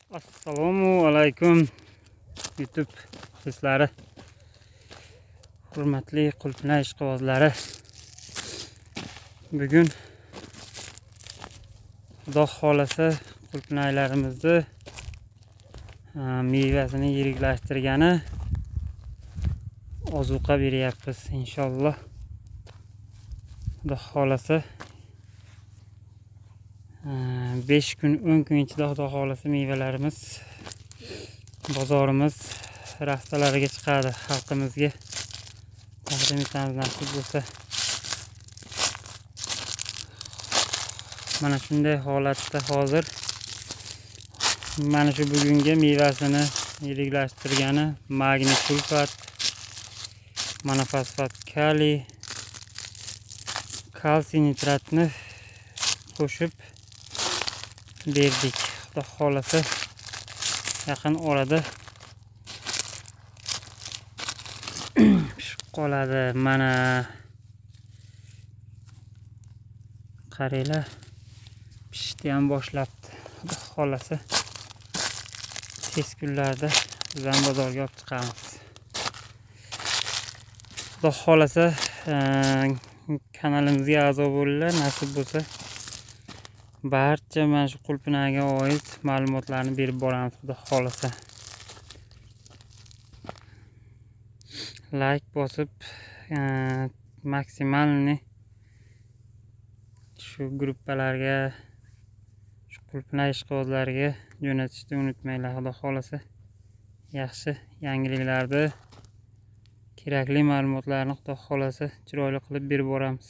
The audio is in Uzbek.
Assalomu alaykum YouTube do'stlari, hurmatli qulupnay ishqibozlari. Bugun Xudo xolasa qulupnaylarimizni mevasini yiriklashtirgani ozuqa beryapmiz inshaalloh. Xudo xolasa 5 kun 10 kun ichida Xudo xolasa mevalarimiz bozorimiz rastalariga chiqadi, xalqimizga taqdim etamiz nasib bo'lsa. Mana shunday holatda hozir mana shu bugungi mevasini yiriklashtirgani magniy sulfat, monofosfat kaliy, kalsiy nitratni qo'shib berdik. Xudo xolasa yaqin orada pishib qoladi. Mana qaranglar, pishishni ham boshlabdi. Xudo xolasa tez kunlarda biz ham bozorga olib chiqamiz. Xudo xolasa kanalimizga a'zo bo'linglar, nasib bo'lsa barcha mana shu qulupnayga oid ma'lumotlarni berib boramiz Xudo xolasa. Like bosib maksimalni shu gruppalarga, shu qulupnay ishqibozlariga jo'natishni unutmanglar. Xudo xolasa yaxshi yangiliklarni, kerakli ma'lumotlarni Xudo xolasa chiroyli qilib berib boramiz.